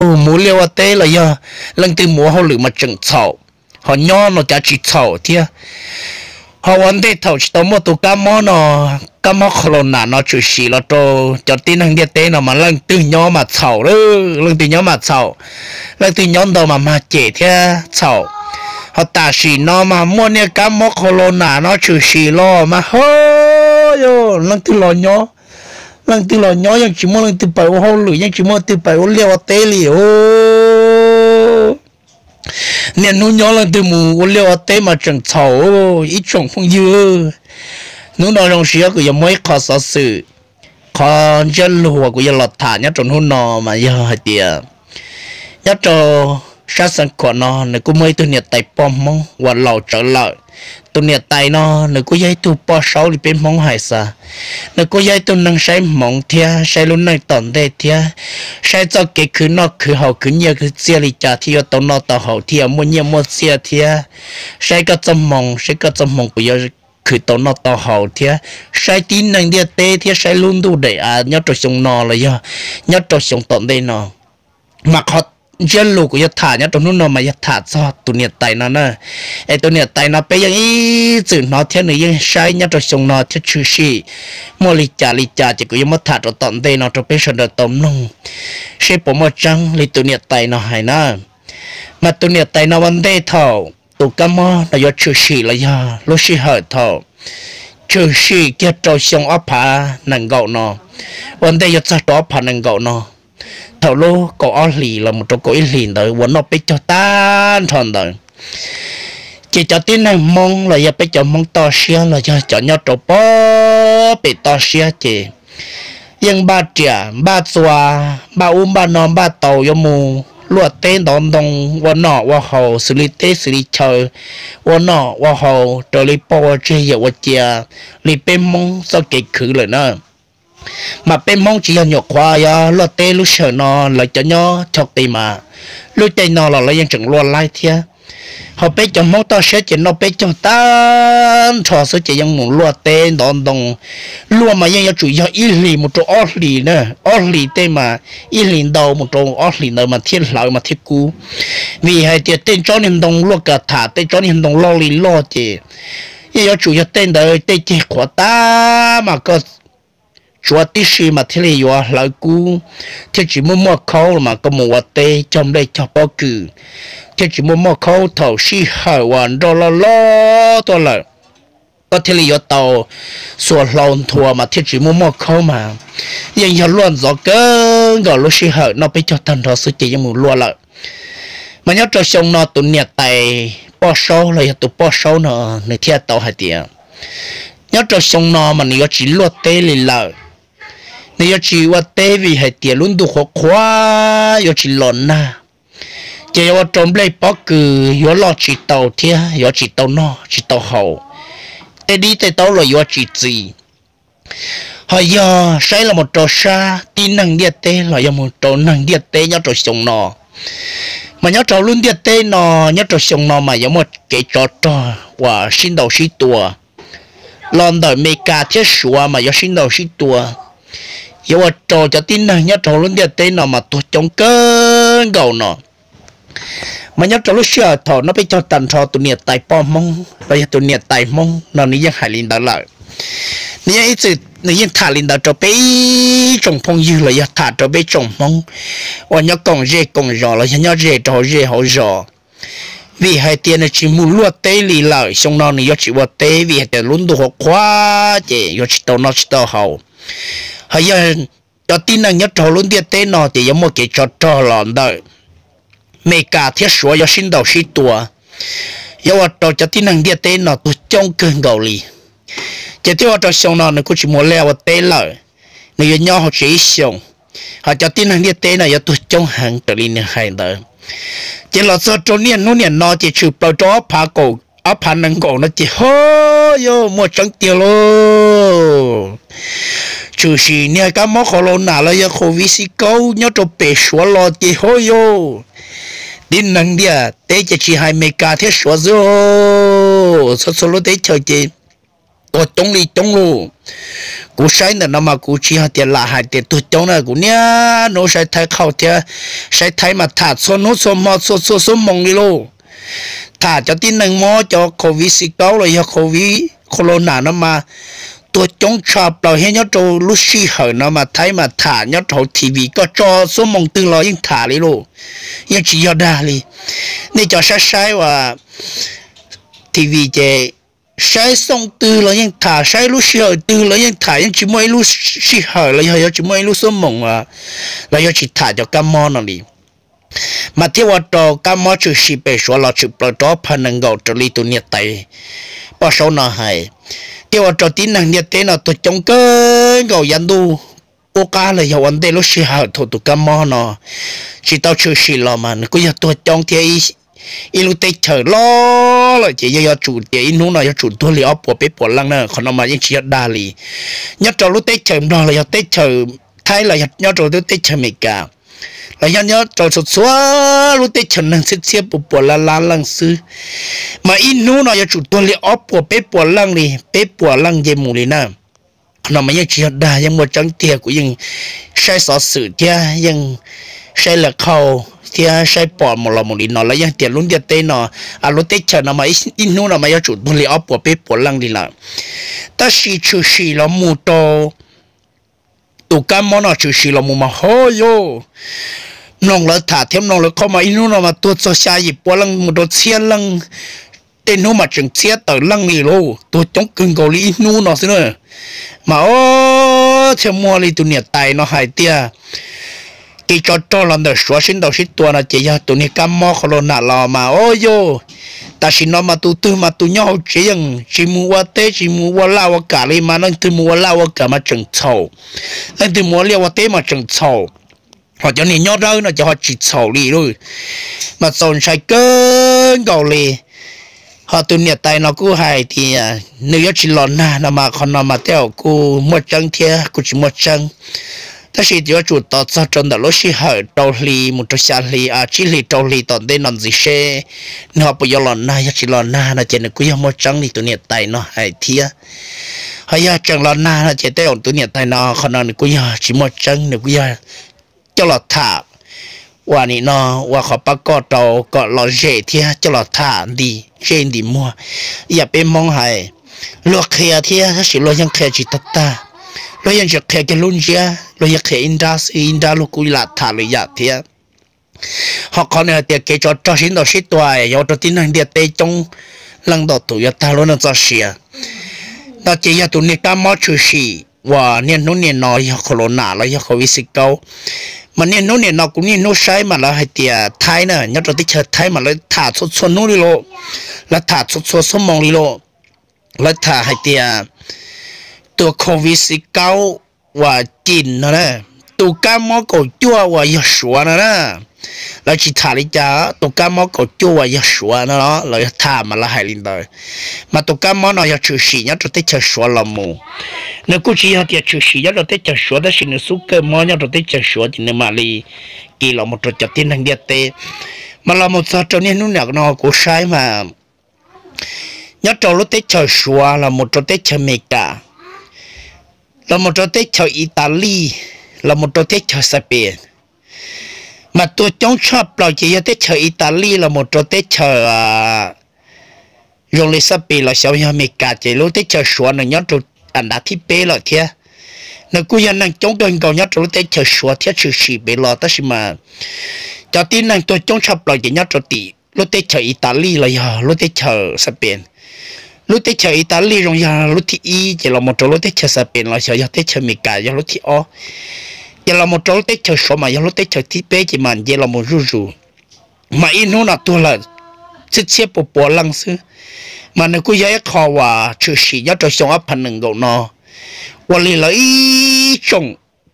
mus ua liaj ua teb los yog leej twg mus ua hauj lwm mas tseem txhaum, ho nyob no cav tsis txhaum thiab. Ho ua ntej thaum tsis tau muaj tus kab mob no, kab mob corona no tshwm sim los rau cov tib neeg ntiaj teb no mas leej twg nyob mas txhaum, leej twg nyob mas txhaum, leej twg nyob ntau mas mag cem thiab txhaum. Ho tam sim no mas muaj niag kab mob corona no tshwm sim los mas ho yog leej twg los nyob, leej twg los nyob yeej tsis muaj leej twg pab ua hauj lwm, yeej tsis muaj leej twg pab ua liaj ua teb li os. Niaj hnub nyob leej twg mus ua liaj ua teb mas tseem txhaum ib tsoom phooj ywg. Hnub no zoo siab kuv yuav muaj ib qho xov xwm, qhov ntsiab lus uas kuv yuav los tham nyob rau hnub no mas yog hais tias nyob rau sab Xeev Khuam no nws kuj muaj ib tug niam tais poj Hmoob uas laus tsawv lawm. Tus niam tais no nws kuj yog ib tug poj saub li peb Hmoob hais xwb, nws kuj yog ib tug neeg saib hmoov thiab saib lub neej tom ntej thiab saib txoj kev khwv noj khwv haus, khwv nyiaj khwv txiaj li cas thiaj yuav tau noj tau haus thiab muaj nyiaj muaj txiaj thiab saib koj txoj hmoo, saib koj txoj hmoo puas yuav khwv tau noj tau haus thiab saib tib neeg ntiaj teb thiab saib lub ntuj daim av nyob rau xyoo no los yog nyob rau xyoo tom ntej no. Mas qhov ntsiab lus kuv yuav tham nyob rau hnub no mas yog tham txog tus niam tais no na. Es tus niam tais no peb yeej ib txwm hnov thiab nws yeej saib nyob rau xyoo no thiab tshwm sim muaj li cas li cas ces kuv yuav muab tham rau tom ntej no rau peb sawv daws tau mloog seb puas muaj tseeb li tus niam tais no hais na. Mas tus niam tais no ua ntej thaum tus kab mob no yuav tshwm sim los yog lub sij hawm thaum tshwm sim kiag rau xyoo ob phav nees nkaum no, ua ntej yuav txog rau ob phav nees nkaum no, thaum lub kaum ob hlis los mus rau kaum ib hlis ntawd uas noj peb caug tag nrho ntawd, ces cov tib neeg Hmoob los yog peb cov Hmoob toj siab los yog cov nyob rau pem toj siab ces yeej npaj riam npaj txuas, npaj ub npaj no npaj tau yuav mus luaj teb ntov ntoo ua noj ua haus xws li teb xws li chaw, ua noj ua haus raws li poj ua tseg yawm ua cia li peb Hmoob txoj kev khwv lawm na. Mas peb Hmoob tsis yog nyuam qhuav yuav luaj teb lub sij hawm no, lawv cov nyob chaw qis mas lub caij no los lawv yeej tseem luaj laib thiab. Ho peb cov Hmoob toj siab ces noj peb caug tag nrho xwb ces yeej mus luaj teb ntov ntoo. Luaj mas yeej yuav tsum yog ib hlis mus rau ob hlis na, ob hlis tej mas ib hlis ntau mus rau ob hlis ntawd mas thiaj hlawv mas thiaj kub. Vim hais tias tej tsob niag ntoo luaj kam tham, tej tsob niag ntoo loj li loj ces yeej yuav tsum yog tej ntawd tej ceg qhuav tag mas koj tsuav tib si mas thiaj li yuav hlawv kub, thiaj tsis muaj muaj khaub los mas koj mus ua teb cog nplej cog pob kws, thiaj tsis muaj muaj khaub thaum sij hawm uas nroj loj loj tuaj lawm, koj thiaj li yuav tau xuas hlau nthua mas thiaj tsis muaj muaj khaub mas. Yeej yog luaj ntxov kawg nkaus lub sij hawm noj peb caug tag nrho xwb ces yeej mus luaj lawm. Mas nyob rau xyoo no tus niam tais poj saub los yog tus poj saub no nws thiaj tau hais tias nyob rau xyoo no mas nws yuav tsis luaj teb li lawm. Nws yuav tsis ua teb vim hais tias lub ntuj qhuav qhuav yuav tsis los nag, ces yuav ua rau nplej pob kws yuav loj tsis tau thiab yuav tsis tau noj tsis tau haus, tej dib tej taub los yuav tsis txi. Ho yog saib los mus rau sab tib neeg ntiaj teb los yog mus rau neeg ntiaj teb nyob rau xyoo no, mas nyob rau lub ntiaj teb no, nyob rau xyoo no mas yuav muaj kev tsov rog uas sib ntaus sib tua los ntawm Meskas thiab Suav mas yuav sib ntaus sib tua, yuav ua rau cov tib neeg nyob rau hauv lub ntiaj teb no mas tuag coob kawg nkaus no. Mas nyob rau lub sij hawm thaum no peb caug tag nrho tus niam tais poj Hmoob los yog tus niam tais Hmoob no nws yeej hais li ntawd lawm. Nws yeej ib txwm nws yeej tham li ntawd rau peb ib tsoom phooj ywg los yog tham rau peb tsoom Hmoob uas nyob koom zej koom zos los yog nyob ze rau hauv zej hauv zos. Vim hais tias nws tsis mus luaj teb li lawm, xyoo no nws yuav tsis ua teb vim hais tias lub ntuj qhuav qhuav ces yuav tsis tau noj tsis tau haus. Ho yog cov tib neeg nyob rau lub ntiaj teb no ces yuav muaj kev tsov rog los ntawm Meskas thiab Suav yuav sib ntaus sib tua, yuav ua rau cov tib neeg ntiaj teb no tuag coob kawg nkaus li. Ces thiaj ua rau xyoo no nws kuj tsis mus ua liaj ua teb lawm, nws yuav nyob hauv tsev ib xyoos. Ho cov tib neeg ntiaj teb no yuav tuag coob heev raws li nws hais ntawd. Ces los txog rau niaj hnub niam no ces tshwm plaws rau ob phav nees nkaum no ces ho yog muaj tseeb tiag lauj. Tshwm sim niag kab mob qhov laus nam los yog qhov viv xi kaub nyob rau pem Suav los ces ho yog tib neeg ntiaj teb ces tsis hais Meskas thiab Suav xwb, txhua txhua lub teb chaws ces tuag coob li coob lauj. Kuv saib ntawm no mas kuv tsis yog tias lam hais tias tuag coob na, kuv niaj hnub saib Thaib qhauj thiab, saib Thaib mas tham txhua hnub txhua hmo txhua txhua xuab moos li lauj. Tham cov tib neeg mob cov COVID xiv kaub los yog COVID corona no mas tuag coob tshaj plaws thiab nyob rau lub sij hawm no mas Thaib mas tham nyob rau hauv T V koj tso xuab moos twg los yeej tham li lauj, yeej tsis yog dag li. Nej cov saib saib uas T V ces saib xooj twg los yeej tham, saib lub sij hawm twg los yeej tham, yeej tsis muaj ib lub sij hawm los yog yuav tsis muaj ib lub xuab moos los yuav tsis tham cov kab mob no li. Mas thiaj ua rau kab mob tshwm sim pem Suav los tshwm plaws rau ob phav nees nkaum raws li tus niam tais Poj Saub no hais, thiaj ua rau tib neeg ntiaj teb no tuag coob kawg nkaus yav ntuj qub qab los yog ua ntej lub sij hawm thaum tus kab mob no tsis tau tshwm sim los mas nws kuj yog tuag coob thiab. Ib lub teb chaws loj lawm ces yog yuav tsum tias ib hnub no yuav tsum tuag li ob puas peb puas leej na, qhov no mas yeej tsis yog dag li. Nyob rau lub teb chaws Nplog los yog teb chaws Thaib los yog nyob rau lub teb chaws Amelikas los yog nyob rau txhua txhua lub teb chaws neeg txhiab txhiab puas puas lab lab leej xwb, mas ib hnub no yuav tsum tuag li ob puas peb puas leej li, peb puas leej nce mus li na. Qhov no mas yeej tsis yog dag, yeej muaj tseeb tiag, kuv yeej saib xov xwm thiab yeej saib lawv qhauj thiab saib pom mus los mus li no lawv yeej tias lub ntiaj teb no, lub teb chaws no mas ib hnub no mas yuav tsum tuag li ob puas peb puas leej li lawm. Tab sis tshwm sim los mus rau tus kab mob no tshwm sim los mus mas ho yog mloog lawv tham thiab mloog lawv qhauj mas ib hnub no mas tuag txog xya yim pua leej mus rau txhiab leej, tej hnub mas tseem txhiab tawm leej li lauj, tuag coob kawg nkaus li ib hnub no xwb na. Mas o, thiaj muaj li tus niam tais no hais tias kev tsov rog los ntawm Suav sib ntaus sib tua no ces yog tus niag kab mob corona los mas o yog tam sim no mas tus twg mas tus nyob hauv tsev yeej tsis mus ua teb tsis mus ua laj ua kam li mas leej twg mus ua laj ua kam mas tseem txhaum, leej twg mus ua liaj ua teb mas tseem txhaum, ho cov niag nyob dawb no ces ho tsis txhaum li lauj. Mas txaus ntshai kawg nkaus li. Ho tus niam tais no kuj hais tias nws yuav tsis los nag no mas qhov no mas tej zaum kuj muaj tseeb thiab kuj tsis muaj tseeb. Tab sis yuav tsum tos txog rau ntawm lub sij hawm rau hli mus rau xya hli, tsib hli rau hli tom ntej no ntxiv seb nws ho puas yuav los nag, yog tsis los nag no ces nws kuj yog muaj tseeb li tus niam tais no hais thiab. Ho yog tseem los nag no ces tej zaum tus niam tais no qhov no nws kuj yog tsis muaj tseeb, nws kuj yog coj los tham ua nim no ua qhov pab koj rau kom lom zem thiab coj los tham nti ntsej nti muag. Ib yam peb Hmoob hais, luag qhia thiab tab sis luag yeej qhia tsis tag tag, luag yeej tsis qhia kiag lub ntsiab, luag yeej qhia ib nrab xwb, ib nrab luag kuj lam tham lwm yam thiab. Ho qhov nws hais tias kev tsov rog sib ntaus sib tua yog ua rau tib neeg ntiaj teb coob leej ntau tus yuav tag lub neej txoj sia no ces yog tus niag kab mob tshwm sim uas niaj hnub niaj no yog corona los yog covid xiv kaub. Mas niaj hnub niaj no kuv niaj hnub saib mas lawv hais tias Thaib na, nyob rau teb chaws Thaib mas lawv tham txhua txhua hnub li lauj, lawv tham txhua txhua xuab moos li lauj. Lawv tham hais tias tus covid xiv kaub uas cim no na, tus kab mob kaum cuaj uas yog Suav no na. Lawv tsis tham li cas, tus kab mob kaum cuaj uas yog Suav no los lawv tham mas lawv hais li ntawd. Mas tus kab mob no yog tshwm sim nyob rau teb chaws Suav los mus. Nws kuj tsis yog tias tshwm sim nyob rau teb chaws Suav tab sis nws xub kawg mob nyob rau teb chaws Suav ces nws mam li kis los mus rau cov tib neeg ntiaj teb. Mas los mus txog rau niaj hnub nim no kuv saib mas nyob rau lub teb chaws Suav los mus rau teb chaws Amelikas, los mus rau teb chaws Italis, los mus rau teb chaws Xapees, mas tuag coob tshaj plaws ces yog teb chaws Italis los mus rau teb chaws zoo li Xapees los xyov yog Amelikas ces lub teb chaws Suav nws nyob rau andav thib peb lawm thiab. Nws kuj yog neeg coob kawg nkaus nyob rau lub teb chaws Suav thiab tshwm sim pem los tab sis mas cov tib neeg tuag coob tshaj plaws ces nyob rau tim lub teb chaws Italis los yog lub teb chaws Xapees. Lub teb chaws Italis zoo yog lub thib ib ces los mus rau lub teb chaws Xapees los xyov yog teb chaws Amelikas yog lub thib ob, ces los mus rau lub teb chaws Suav mas yog lub teb chaws thib peb ces mas nce los mus zuj zus. Mas ib hnub no tuag lawm txhiab txhiab pua pua leej xwb. Mas nws kuj yog ib qho uas tshwm sim nyob rau xyoo ob phav nees nkaum no, ua li lawv ib tsoom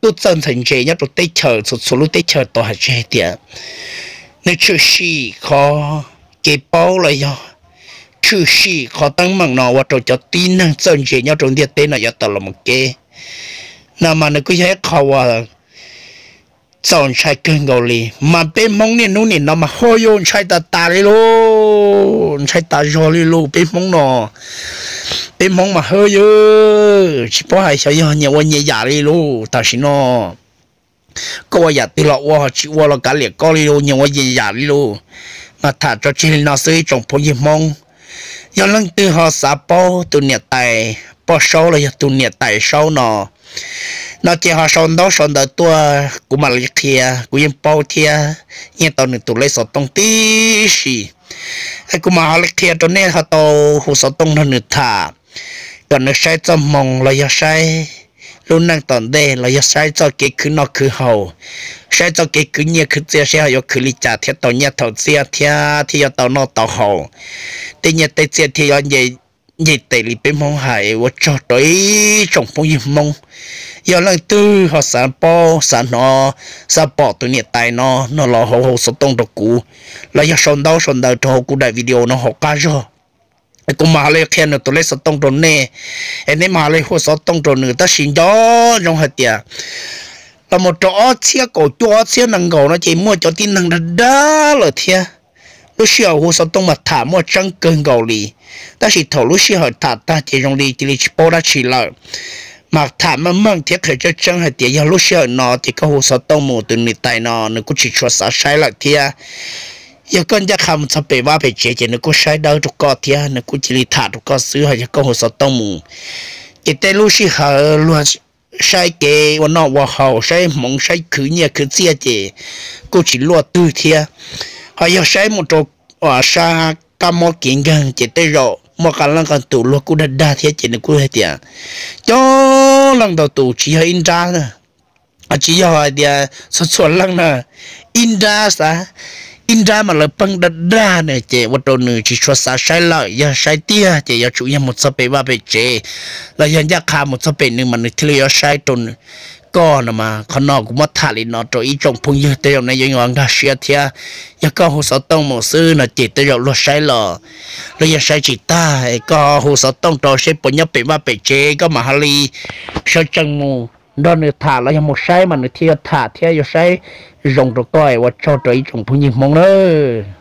tub txawj ntxhais ntse nyob rau teb chaws txhua txhua lub teb chaws tau hais tseg tias nws tshwm sim qhov kev paub los yog tshwm sim qhov teeb meem no ua rau cov tib neeg txawj ntse nyob rau ntiaj teb no yuav tau los mus kev no mas nws kuj yog ib qho uas txaus ntshai kawg nkaus li. Mas peb Hmoob niaj hnub nim no mas ho yog ntshai tas tas li lauj, ntshai tas zog li lauj peb Hmoob no. Peb Hmoob mas hwb yws, tsis paub hais xyov yog nyias ua nyias yam li lus. Tam sim no koj ua yam twg los ua, tsis ua los kav liam koj li lus, nyias ua nyias yam li lus. Mas tham tso tseg li no xwb ib tsoom phooj ywg Hmoob. Yog leej twg ho xav paub tus niam tais Poj Saub los yog tus niam tais Saub no, no ces ho sau ntaub sau ntawv tuaj kuv mam li qhia, kuv yeej paub thiab yeej tau nws tus lej xov tooj tib si. Es kuv mam ho li qhia rau nej ho tau hu xov tooj nrog nws tham, kom nws saib txoj hmoo los yog saib lub neej tom ntej los yog saib txoj kev khwv noj khwv haus, saib txoj kev khwv nyiaj khwv txiaj seb ho yuav khwv li cas thiab tau nyiaj tau txiaj thiab thiaj yuav tau noj tau haus, tej nyiaj tej txiaj thiaj yuav nce tes li peb Hmoob hais. Ua tsaug rau ib tsoom phooj ywg Hmoob. Yog leej twg ho xav paub xav hnov, xav pom tus niam tais no no los ho hu xov tooj rau kuv, los yog sau ntaub sau ntawv rau hauv kuv daim video no hauv qab zog. Kuv mam ho li qhia nws tus lej xov tooj rau nej, es nej mam ho li hu xov tooj rau nws. Tab sis nco ntsoov hais tias los mus rau ob txhiab kaum cuaj ob txhiab nees nkaum no ces muaj cov tib neeg dag dag lawm thiab. Lub sij hawm hu xov tooj mas tham muaj tseeb kawg nkaus li, tab sis thaum lub sij hawm tham tag ces zoo li cia li tsis paub dab tsi lawm. Mas tham meej meej thiab qhia tseeb tseeb hais tias yog lub sij hawm no ces koj hu xov tooj mus tus niam tais no nws kuj tsis tshua xav saib lawm thiab. Yog koj ncaj qha mus txog pem vaj pem tsev ces nws kuj saib dawb rau koj thiab nws kuj cia li tham rau koj xwb. Ho yog koj hu xov tooj mus ces tej lub sij hawm luag saib kev ua noj ua haus, saib hmoov, saib khwv nyiaj khwv txiaj ces kuj tsis luaj twg thiab. Ho yog saib mus rau sab kab mob kev nkeeg ces tej zaum muaj qee leej qee tus luag kuj dag dag thiab ces nws kuj hais tias coob leej ntau tus tsis yog ib nrab, tsis yog hais tias txhua txhua leej na, ib nrab xav, ib nrab mas lawv pheej dag dag na ces ua rau nws tsis tshua xav saib lawm. Yog saib tiag ces yuav tsum yog mus txog pem vaj pem tsev los yog ncaj qha mus txog pem nws mas nws thiaj li yuav saib rau koj no mas. Qhov no kuv muab tham li no rau ib tsoom phooj ywg tej zaum nej yuav nkag siab thiab. Yog koj hu xov tooj mus xwb no ces tej zaum luag saib los, luag yeej saib tsis tag. Koj hu xov tooj rau seb puas nyob pem vaj pem tsev koj mam ho li sawv tsees mus nrog nws tham los yog mus saib mas nws thiaj yuav tham thiab yuav saib zoo rau koj. Ua tsaug rau ib tsoom phooj ywg Hmoob nawb.